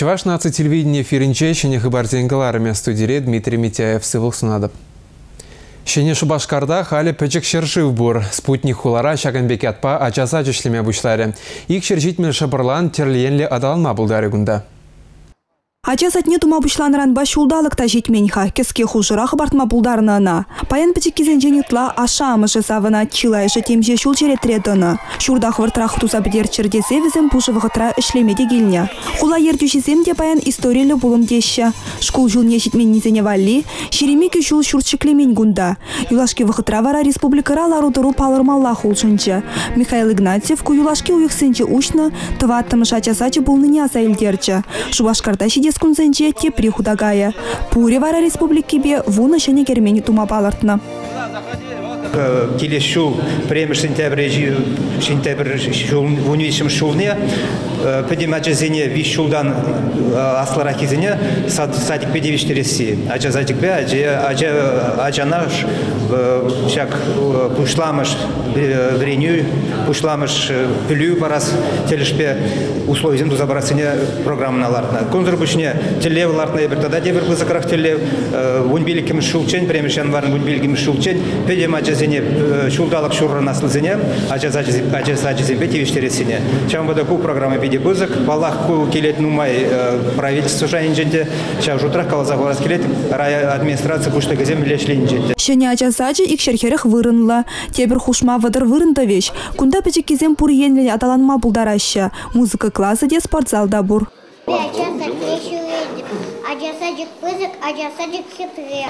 Чӑваш наци телевидени эфирӗнче ҫӗнӗ хыпарсен кӑларӑмӗ. Студире Дмитрий Митяев. Сывлӑх сунатӑп. Ҫӗнӗ Шупашкарта халӗ пӗчӗк ҫӗршыв пур. Спутник хулара ҫакӑн пек ятпа ача сачӗ ӗҫлеме пуҫларӗ. 270 шӑпӑрлан тӗрлӗ енлӗ аталанма пултарӗ кунта. Ача садне тума пуҫланӑранпа ҫулталӑк та ҫитмен-ха. Кӗске хушӑра хӑпартма пултарнӑ ӑна. Паян пӗчӗккисенчен ытла ашшӗ-амӑшӗ савӑнать, чылайӑшӗ темиҫе ҫул черетре тӑнӑ. Ҫурта хӑвӑртрах туса пӗтерччӗр тесе вӗсем пушӑ вӑхӑтра ӗҫлеме те килнӗ. Хула ертӳҫисем те паян историллӗ пулӑм теҫҫӗ. Шкул ҫулне ҫитменнисене валли 22 ҫул ҫурт ҫӗклемен кунта. Юлашки вӑхӑтра вара республикӑра лару-тӑру палӑрмаллах улшӑнчӗ. Михаил Игнатьев ку юлашки уйӑхсенче уҫнӑ тӑваттӑмӗш ача сачӗ пулнине аса илтерчӗ. Шупашкарта ҫитес кунсенче тепри хута кайӗ. Пурӗ вара республикипе 10 ҫӗнӗ кермен тума палӑртнӑ. Килес ҫул пӗрремӗш сентябрь сентябрь ҫул 13-мӗш ҫулне пӗтӗм ачасене виҫ ҫултан аслӑраххисене садикпе тивӗҫтересси. Ача садикпе ача, ачана ҫак пуҫламӑш вӗренӳ, пуҫламӑш пӗлӳ парас тӗлӗшпе условисем туса парассине программӑна лартнӑ. Кунсӑр пуҫне тӗллев лартнӑ эпир тата тепӗр пысӑкрах тӗллев 15-мӗш ҫулччен, пӗрремӗш январӗн 15-мӗш ҫулччен пӗтӗм ачасене ҫулталӑк ҫурран аслисене ача сачӗсемпе тивӗҫтерессине. Ҫавӑнпа та ку программа питӗ пысӑк. Паллах, ку килет нумай правительство шайӗнчен те, ҫав шутрах каласа хӑварас килет, райадминистраци пуҫлӑхӗсем мӗнле ӗҫленинчен те. Ҫӗнӗ ача сачӗ 240 вырӑнлӑ. Тепӗр хушма 30 вырӑн тӑвӗҫ. Кунта пӗчӗккисем пур енлӗн аталанма пултараҫҫӗ. Музыка класӗ те, спортзал та пур. Ача садне ҫӳретӗп. Ача сачӗ пысӑк, ача сачӗ хитре.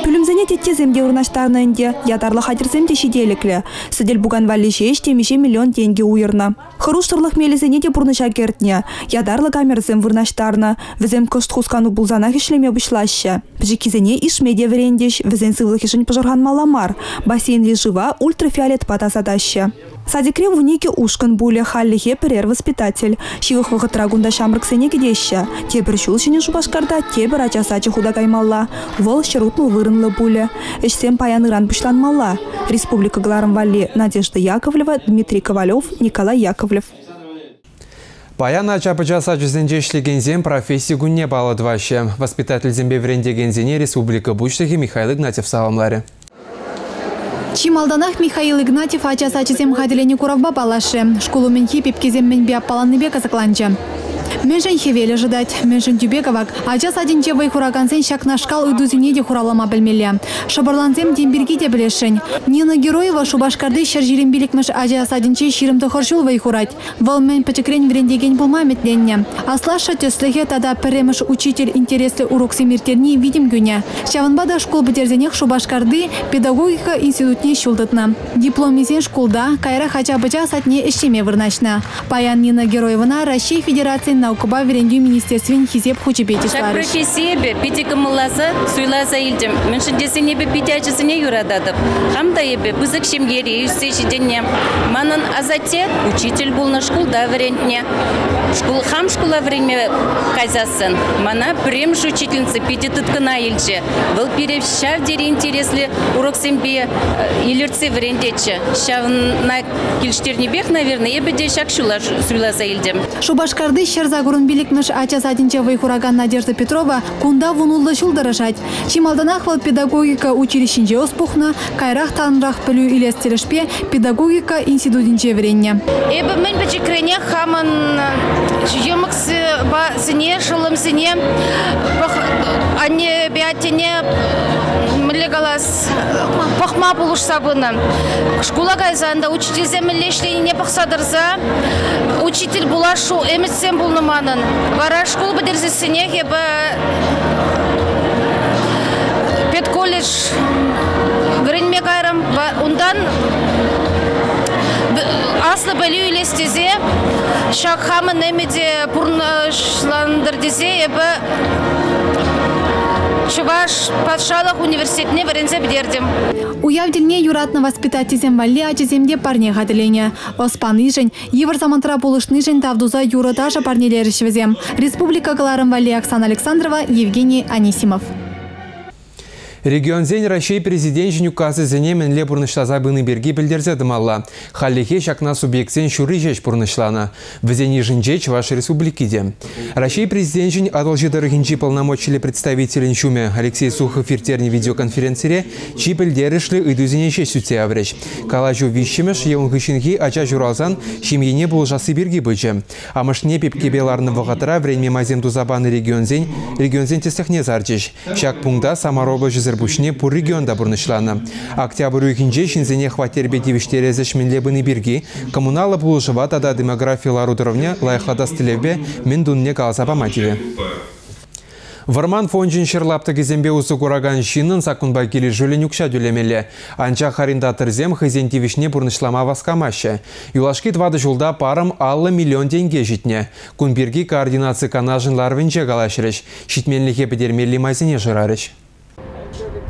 Пӳлӗмсене теттесем те вырнаҫтарнӑ ӗнтӗ. Ятарлӑ хатӗрсем те ҫителӗклӗ. Сӗтел-пукан валли ҫеҫ темиҫе миллион тенкӗ уйӑрнӑ. Хӑрушсӑрлӑх мелӗсене те пурнӑҫа кӗртнӗ. Ятарлӑ камерӑсем вырнаҫтарнӑ. Вӗсем кӑшт хускану пулсанах ӗҫлеме пуҫлаҫҫӗ. Пӗчӗккисене ишме те вӗрентӗҫ, вӗсен сывлӑхӗшӗн пӑшӑрханмалла мар. Бассейнри шыва ультрафиолетпа тасатаҫҫӗ. Садикре 12 ушкӑн пулӗ, хальлӗхе пӗрер воспитатель. Ҫывӑх вӑхӑтра кунта ҫамрӑксене кӗтеҫҫӗ. Тепӗр ҫул Ҫӗнӗ Шупашкарта тепӗр ача сачӗ хута каймалла. Вӑл 160 вырӑнлӑ пулӗ. Ӗҫсем паян-ыран пуҫланмалла. Республика кӑларӑм валли Надежда Яковлева, Дмитрий Ковалев, Николай Яковлев. Паян ача-пӑча сачӗсенче ӗҫлекенсем професси кунне паллӑ тӑваҫҫӗ. Воспитательсемпе вӗрентекенсене республика Пуҫлӑхӗ Михаил Игнатьев саламларӗ. Чи малтанах Михаил Игнатьев ача сачӗсем хатӗрленӗ куравпа паллашрӗ. Шкул умӗнхи пепкесем мӗнпе аппаланнипе кӑсӑкланчӗ. Мӗншӗн хӗвел ӑшӑтать, мӗншӗн тӳпе кӑвак? Ача садӗнче вӑй хуракансен ҫакнашкал ыйтусене те хуравлама пӗлмелле. Шӑпӑрлансем тем пирки те пӗлесшӗн. Нина Героева Шупашкарти 125-мӗш ача садӗнче 29 ҫул вӑй хурать. Вӑл мӗн пӗчӗкрен вӗрентекен пулма ӗмӗтленнӗ. Аслашшӗ тӗслӗхӗ тата пӗрремӗш учитель интереслӗ уроксем ирттерни витӗм кӳнӗ. Ҫавӑнпа та шкул пӗтерсенех Шупашкарти педагогика институтне ҫул тытнӑ. Диплом илсен шкулта, каярах ача-пӑча садне ӗҫлеме вырнаҫнӑ. Паян Нина Героевӑна Раҫҫей Федерацийӗн наукӑпа вӗрентӳ министерствин Хисеп хучӗпе Ҫак чысларӗҫ. профессие эпӗ питӗ кӑмӑлласа суйласа илтӗм. Мӗншӗн тесен эпӗ питӗ ачасене юрататӑп. Хам та эпӗ пысӑк ҫемьере ӳссе ҫитӗннӗ. Манӑн асатте учитель пулнӑ, шкулта вӗрентнӗ. Шкул, хам шкула вӗренме кайсассӑн мана пӗрремӗш учительница питӗ тыткӑна илчӗ. Вӑл пире ҫав тери интереслӗ уроксемпе илӗртсе вӗрентетчӗ. Ҫавна килӗштернипех, наверное, эпӗ те ҫак ҫула суйласа илтӗм. Шупашкарти 185-мӗш ача садӗнче вӑй хуракан Надежда Петрова кунта 16 ҫул тӑрӑшать. Чи малтанах вӑл педагогика училищинче ӑс пухнӑ, каярах танрах пӗлӳ илес тӗлӗшпе педагогика институтӗнче вӗреннӗ. Эпӗ мӗн пӗчӗкренех хамӑн йӑмӑксене, шӑллӑмсене, аннепе аттене мӗнле калас, пӑхма пулӑшса пынӑ. Шкула кайсан та учительсем мӗнле ӗҫленине пӑхса тӑрса учитель пулас ӗмӗтсем пулнӑ манӑн. Вара шкул пӗтерсессӗнех эпӗ педколледж вӗренме кайрӑм. Унтан аслӑ пӗлӳ илес тесе ҫак хамӑн ӗмӗте пурнӑҫлантӑр тесе эпӗ Чӑваш патшалӑх университетне вӗренсе пӗтертӗм. Уяв тӗлне юратнӑ воспитательсем валли ачасем те парне хатӗрленӗ. Ӑс панишӗн, йывӑр самантра пулӑшнишӗн тав туса юрӑ-ташӑ парнелерӗҫ вӗсем. Республика кӑларӑм валли Оксана Александрова, Евгений Анисимов. Регионсен Раҫҫей Президенчӗн указӗсене мӗнле пурнӑҫласа пыни пирки пӗлтерсе тӑмалла. Хальлӗхе ҫакна субъектсен ҫурри ҫеҫ пурнӑҫланӑ. Вӗсен йышӗнче Чӑваш Республики те. Раҫҫей Президенчӗн Атӑлҫи тӑрӑхӗнчи полномочиллӗ представителӗн ҫумӗ Алексей Сухов ирттернӗ видеоконференцире чи пӗлтерӗшлӗ ыйтусене ҫеҫ сӳтсе яврӗҫ. Калаҫу виҫҫӗмӗш е ун хыҫҫӑнхи ача ҫуралсан ҫемьене пулӑшасси пирки пычӗ. Амӑшне пепкепе ларнӑ вӑхӑтра вӗренме майсем туса панӑ регионсен регионсен тӗслӗхне сарчӗҫ. Ҫак пункта Самар облаҫӗсӗр пуҫне пур регионта пурнӑҫланӑ. Октябрь уйӑхӗнче ҫынсене хваттерпе тивӗҫтерес ӗҫ мӗнле пыни пирки коммуналлӑ пулӑшӑва тата демографи лару-тӑрӑвне лайӑхлатас тӗллевпе мӗн тунине каласа пама тивӗ. Вӑрман фончӗн ҫӗр лаптӑкӗсемпе усӑ куракан ҫыннӑн саккунпа килӗшӳллӗн укҫа тӳлемелле. Анчах арендаторсем хӑйсен тивӗҫне пурнӑҫлама васкамаҫҫӗ. Юлашки тӑватӑ ҫулта парӑм 50 миллион тенке ҫитнӗ. Кун пирки координаци канашӗн ларӑвӗнче калаҫрӗҫ, ҫитменлӗхе пӗтермелли майсене шырарӗҫ.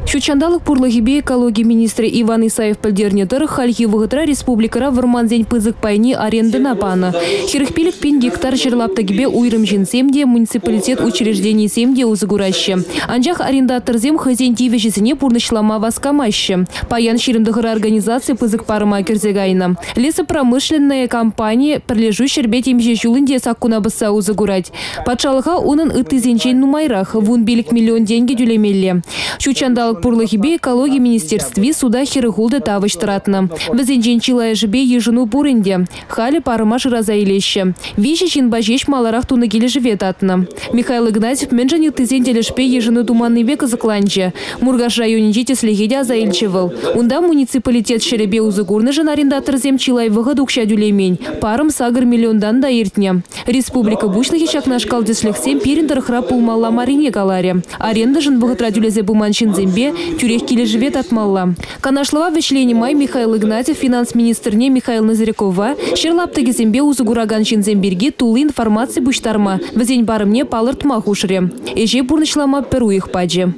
Ҫутҫанталӑк пурлӑхӗпе экологи министрӗ Иван Исаев пӗлтернӗ тӑрӑх, хальхи вӑхӑтра республикӑра вӑрмансен пысӑк пайне арендӑна панӑ. 45 пин гектар ҫӗр лаптӑкӗпе уйрӑм ҫынсем те, муниципалитет учрежденийӗсем те усӑ кураҫҫӗ. Анчах арендаторсем хӑйсен тивӗҫӗсене пурнӑҫлама васкамаҫҫӗ. Паян 29 организаци пысӑк парӑма кӗрсе кайнӑ. Лесопромышленная компани пӗрлешӳ ҫӗрпе темиҫе ҫул ӗнтӗ саккуна пӑсса усӑ курать. Патшалӑха унӑн ыттисенчен нумайрах, 15 миллион тенкӗ тӳлемелле. Ҫут ҫанталӑк пурлӑхӗпе экологи министерстви суда 46 тавӑҫ тӑратнӑ. Вӗсенчен чылайӑшӗпе йышӑну пур ӗнтӗ. Халӗ парӑма шыраса илеҫҫӗ. Виҫӗ ҫынпа ҫеҫ маларах тунӑ килӗшӗве татнӑ. Михаил Игнатьев мӗншӗн ыттисен тӗлӗшпе йышӑну туманнипе кӑсӑкланчӗ. Муркаш районӗнчи тӗслӗхе те аса илчӗ вӑл. Унта муниципалитет ҫӗрӗпе усӑ курнӑшӑн арендаторсем чылай вӑхӑт укҫа тӳлемен. Парӑм сакӑр миллионтан та иртнӗ. Республика Пуҫлӑхӗ ҫакнашкал тӗслӗхсем пирӗн тӑрӑхра пулмалла маррине каларӗ. Арендӑшӑн вӑхӑтра тӳлесе пыман ҫынсемпе тӳрех килӗшӗве татмалла. Канашлӑва вӗҫленӗ май Михаил Игнатьев финанс министрне Михаил Ноздрякова ҫӗр лаптӑкӗсемпе усӑ куракан ҫынсем пирки тулли информаци пуҫтарма, вӗсен парӑмне палӑртма хушрӗ. Ӗҫе пурнӑҫлама пӗр уйӑх пачӗ.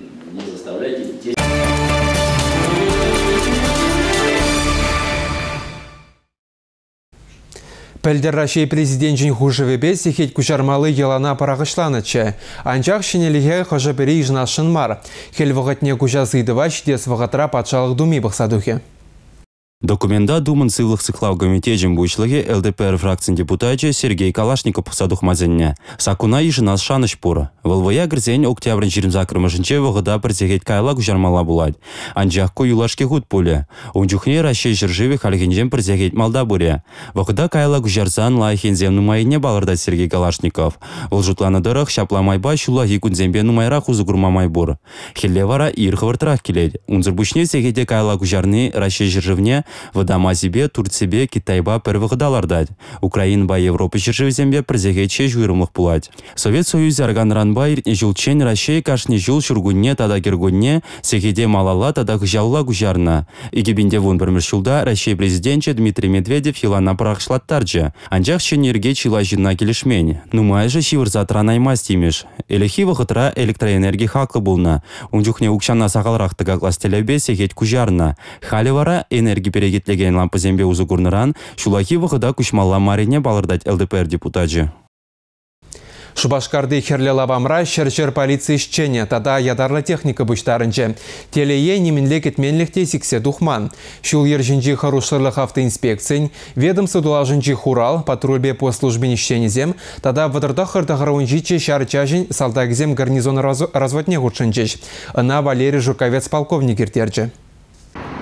Пӗлтӗр Раҫҫей Президенчӗн хушӑвӗпе сехет куҫармалли йӑлана пӑрахӑҫланӑччӗ. Анчах ҫӗнӗлӗхе хӑшӗ-пӗри йышӑнасшӑн мар. Хӗл вӑхӑтне куҫас ыйтӑва ҫитес вӑхӑтра Патшалӑх Думи пӑхса тухӗ. Документа Думӑн сывлӑх сыхлав комитечӗн пуҫлӑхӗ ЛДПР фракцин депутачӗ Сергей Калашников пӑхса тухма сӗннӗ. Саккуна йышӑнас шанӑҫ пур. Вӑл вӑя кӗрсен октябрӗн 28-мӗшӗнче вӑхӑта пӗр сехет каялла куҫармалла пулать. Анчах ку юлашки хут пулӗ. Ун чухне Раҫҫей ҫӗршывӗ хальхинчен пӗр сехет малта пырӗ. Вӑхӑта каялла куҫарсан лайӑх енсем нумаййине палӑртать Сергей Калашников. Вӑл шутланӑ тӑрӑх, ҫапла майпа ҫуллахи кунсемпе нумайрах усӑ курма май пур. Хӗлле вара ир хӑвӑртрах килет. Унсӑр пуҫне сехете каялла куҫарни Раҫҫей ҫӗршывне Вӑтам Азипе, Турципе, Китайпа пӗр вӑхӑта лартать. Украинӑпа Европа ҫӗршывӗсемпе пӗр сехет ҫеҫ уйрӑмлӑх пулать. Совет Союзӗ арканнӑранпа иртнӗ ҫулччен Раҫҫей кашни ҫул ҫуркунне тата кӗркунне сехете малалла тата хыҫалла куҫарнӑ. 2011 ҫулта Раҫҫей Президенчӗ Дмитрий Медведев йӑлана пӑрахӑҫлаттарчӗ. Анчах ҫӗнӗ йӗрке чылай ҫынна килӗшмен. Нумайӑшӗ ҫывӑрса тӑранаймасть имӗш. Ӗлӗкхи вӑхӑтра электроэнерги хаклӑ пулнӑ. Ун чухне укҫана сахалрах тӑкаклас тӗллевпе сехет куҫарнӑ. Халӗ вара энерги перекетлекен лампӑсемпе усӑ курнӑран ҫуллахи вӑхӑта куҫмалла маррине палӑртать ЛДПР депутачӗ. Шупашкарти Хӗрлӗ лапамра ҫӗр-ҫӗр полици ӗҫченӗ тата ятарлӑ техника пуҫтарӑнчӗ. Телее нимӗнле кӗтменлӗх те сиксе тухман. Ҫул-йӗр ҫинчи хӑрушсӑрлӑх автоинспекцийӗн, ведомство тулашӗнчи хурал, патрульпе пост службин ӗҫченӗсем тата вӑтӑртӑххӑр тӑхӑрвунҫиччӗ ҫар чаҫӗн салтакӗсем гарнизон разводне хутшӑнчӗҫ. Ӑна Валерий Жуковец полковник ирттерчӗ.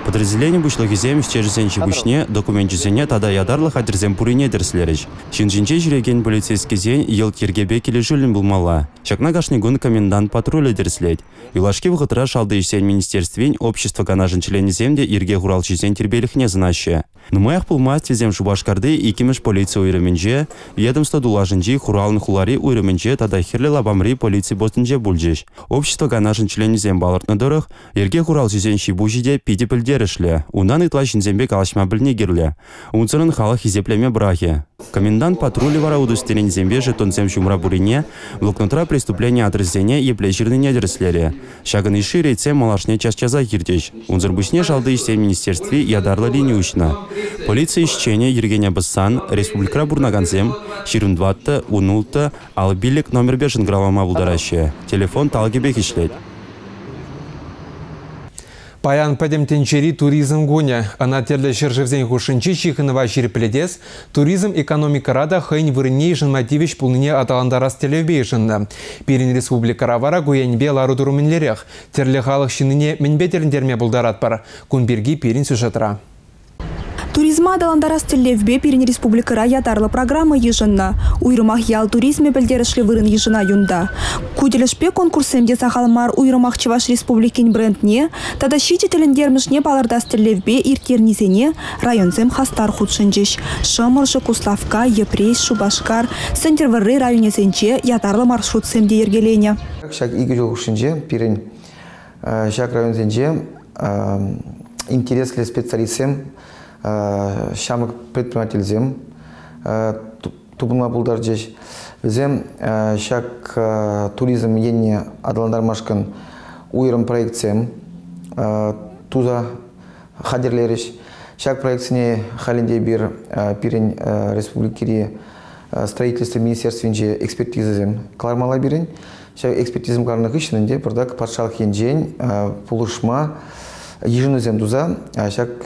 Подразделени пуҫлӑхӗсем ӗҫтешӗсен ҫи-пуҫне, докуменчӗсене тата ятарлӑ хатӗрсем пуррине тӗрӗслерӗҫ. Ҫын ҫинче ҫӳрекен полицейскисен йӑлт йӗркепе килӗшӳллӗн пулмалла. Ҫакна кашни кун комендант патрулӗ тӗрӗслет. Юлашки вӑхӑтра Шалти ӗҫсен министерствин общество канашӗн членӗсем те йӗрке хуралҫисен тирпейлӗхне сӑнаҫҫӗ. Нумаях пулмасть вӗсем Шупашкарти иккӗмӗш полици уйрӑмӗнче, ведомство тулашӗнчи хуралӑн хулари уйрӑмӗнче тата Хӗрлӗ лапамри полици постӗнче пулчӗҫ. Общество канашӗн членӗсем палӑртнӑ тӑрӑх, йӗрке хуралҫисен ҫи-пуҫӗ те питӗ пӗлтерӗшлӗ, унтан ытла ҫынсемпе калаҫма пӗлни кирлӗ. Унсӑрӑн халӑх хисеплеме пӑрахӗ. Комендант патрулӗ вара удостоверенисемпе жетонсем ҫумра пуррине, блокнотра преступлени адресӗсене епле ҫырнине тӗрӗслерӗ. Ҫакӑн йышши рейдсем малашне час-часах иртӗҫ. Унсӑр пуҫне Шалти ӗҫсен министерстви ятарлӑ лини уҫнӑ. Полици ӗҫченӗ йӗркене пӑссан республикӑра пурӑнакансем 24, 16, 55 номерпе шӑнкӑравлама пултараҫҫӗ. Телефон талӑкӗпех ӗҫлет. Паян пӗтӗм тӗнчери туризм кунӗ. Ӑна тӗрлӗ ҫӗршывсен хушшинчи ҫыхӑнӑва ҫирӗплетес, туризм экономикӑра та хӑйӗн вырӑнне йышӑнма тивӗҫ пулнине аталантарас тӗллевпе йышӑннӑ. Пирӗн республикӑра вара ку енӗпе лару-тӑру мӗнлерех? Тӗрлӗ халӑх ҫыннине мӗнпе тӗлӗнтерме пултаратпӑр? Кун пирки пирӗн сюжетра. Туризма аталантарас тӗллевпе пирӗн республикӑра ятарлӑ программа йышӑннӑ. Уйрӑмах ял туризмӗ пӗлтерӗшлӗ вырӑн йышӑнать унта. Ку тӗлӗшпе конкурссем те сахал мар, уйрӑмах Чӑваш Республикин брендне тата ҫичӗ тӗлӗнтермӗшне палӑртас тӗллевпе ирттернисене районсем хастар хутшӑнчӗҫ. Шӑмӑршӑ, Куславкка, Йӗпреҫ, Шупашкар, Сӗнтӗрвӑрри районӗсенче ятарлӑ маршрутсем те йӗркеленӗ. Ҫак икӗ ҫул хушшинче пирӗн ҫак районсенче интереслӗ специалистсем, ҫамрӑк предпринимательсем тупӑнма пултарчӗҫ. Вӗсем ҫак туризм енне аталантармашкӑн уйрӑм проектсем туса хатӗрлерӗҫ. Ҫак проектсене халь ӗнтӗ эпир пирӗн республикӑри строительство министерствинче экспертизӑсем кӑлармалла пирӗн. Ҫав экспертизӑм кӑларнӑ хыҫҫӑн ӗнтӗ пӑртак патшалӑх енчен пулӑшма йышӑнусем туса ҫак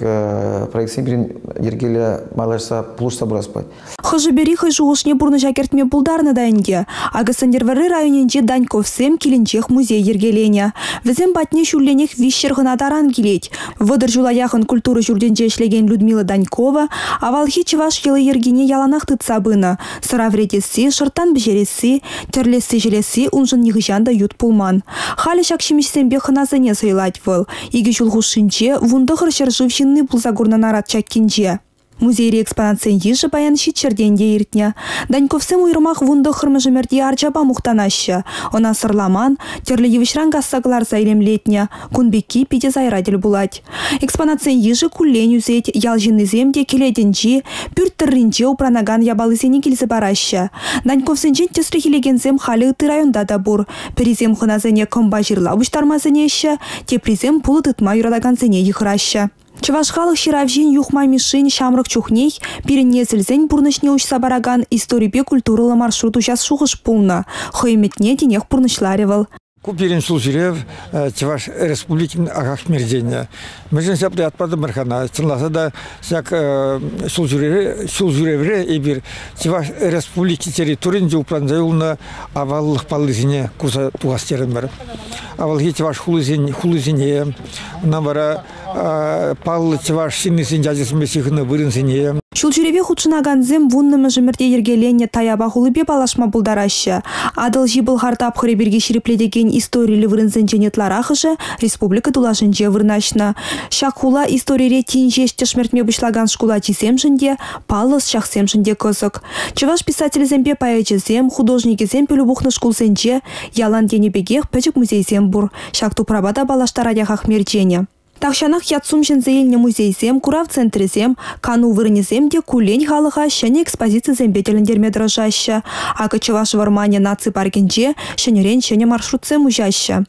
проектсем пирӗн йӗркеллӗ малашса пулӑшса пырас пулать. Хӑшӗ-пӗри хӑй шухӑшне пурнӑҫа кӗртме пултарнӑ та ӗнтӗ. Акӑ Сӗнтӗрвӑрри районӗнчи Даньковсем килӗнчех музей йӗркеленӗ. Вӗсем патне ҫулленех 300 хӑна таран килет. 30 ҫула яхӑн культура ҫуртӗнче ӗҫлекен Людмила Данькова авалхи чӑваш йӑли-йӗркине яланах тытса пынӑ. Сӑра вӗретесси, шӑрттан пӗҫересси, тӗрлесси-ҫӗлесси уншӑн нихӑҫан та ют пулман. Халӗ ҫак ҫимӗҫсемпе хӑнасене сӑйлать вӑл. Икӗ ҫул хушшинче 19 ҫӗршыв ҫынни пулса курнӑ Нарат Чаккинче. Музейри экспонатсен йышӗ паян ҫичҫӗртен те иртнӗ. Даньковсем уйрӑмах 19-мӗш ӗмӗрти арчапа мухтанаҫҫӗ. Ӑна сӑрламан, тӗрлӗ йывӑҫран касса кӑларса илемлетнӗ. Кун пекки питӗ сайра тӗл пулать. Экспонатсен йышӗ куллен ӳсет, ял ҫыннисем те кӗлетӗнчи, пӳрт тӑрринче упранакан япалисене килсе параҫҫӗ. Даньковсенчен тӗслӗх илекенсем халӗ ытти районта та пур. Пӗрисем хӑнасене кӑмпа-ҫырла пуҫтарма сӗнеҫҫӗ, теприсем пулӑ тытма юратакансене йыхӑраҫҫӗ. Чӑваш халӑх ҫыравҫин Юхма Мишшин ҫамрӑк чухнех пирӗн несӗлсен пурнӑҫне уҫса паракан историпе культурӑллӑ маршрут уҫас шухӑш пулнӑ. Хӑй ӗмӗтне тинех пурнӑҫларӗ вӑл. Ку пирӗн ҫул ҫӳрев Чӑваш Республикин ахах мерченӗ. Мӗншӗн ҫапла ят патӑмӑр-ха ӑна? Чӑнласа та ҫак ҫул ҫӳревре эпир Чӑваш Республики территорийӗнче упранса юлнӑ аваллӑх паллисене курса тухас терӗмӗр. Авалхи чӑваш хулисене, ӑна вара паллӑ чӑваш ҫыннисен ячӗсемпе ҫыхӑннӑ вырӑнсене. Ҫул ҫӳреве хутшӑнакансем вуннӑмӗш ӗмӗрте йӗркеленнӗ Таяпа хулипе паллашма пултараҫҫӗ. Атӑлҫи Пӑлхар тапхӑрӗ пирки ҫирӗплетекен историллӗ вырӑнсенчен ытларахӑшӗ республика тулашӗнче вырнаҫнӑ. Ҫак хула историре тин ҫеҫ тӗшмӗртме пуҫлакан шкул ачисемшӗн те, паллӑ ӑсчахсемшӗн те кӑсӑк. Чӑваш писателӗсемпе поэчӗсем, художникӗсем пӗлӳ пухнӑ шкулсенче ялан тенӗ пекех пӗчӗк музейсем пур. Ҫак тупрапа та паллаштарать ахах мерченӗ. Тахҫанах ят-сум ҫӗнсе илнӗ музейсем, курав центрӗсем, кану вырӑнӗсем те куллен халӑха ҫӗнӗ экспозицисемпе тӗлӗнтерме тӑрӑшаҫҫӗ. Акӑ Чӑваш вӑрманӗ наци паркӗнче ҫӗнӗрен ҫӗнӗ маршрутсем уҫаҫҫӗ.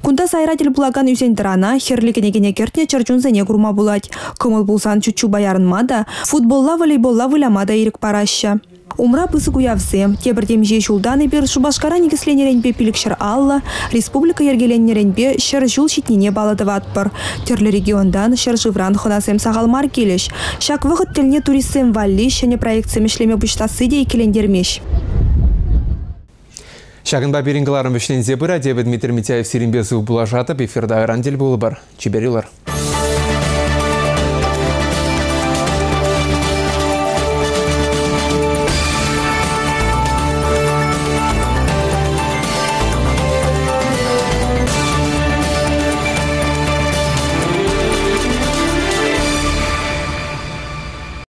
Кунта сайра тӗл пулакан ӳсен-тӑрана, хӗрлӗ кӗнекене кӗртнӗ чӗрчунсене курма пулать. Кӑмӑл пулсан чуччупа ярӑнма та, футболла-волейболла выляма та ирӗк параҫҫӗ. Умра пысӑк уявсем. Тепӗр темиҫе ҫултан эпир Шупашкара никӗсленӗренпе 550, республика йӗркеленнӗренпе 100 ҫул ҫитнине паллӑ тӑватпӑр. Тӗрлӗ регионтан, ҫӗршывран хӑнасем сахал мар килӗҫ. Ҫак вӑхӑт тӗлне туристсем валли ҫӗнӗ проектсем ӗҫлеме пуҫласси те иккӗлентермест. Ҫакӑнпа пирӗн кӑларӑм вӗҫленсе пырать. Эпӗ Дмитрий Митяев сирӗнпе сыв пулашатӑп. Эфирта ыран тӗл пулӑпӑр. Чипер юлӑр.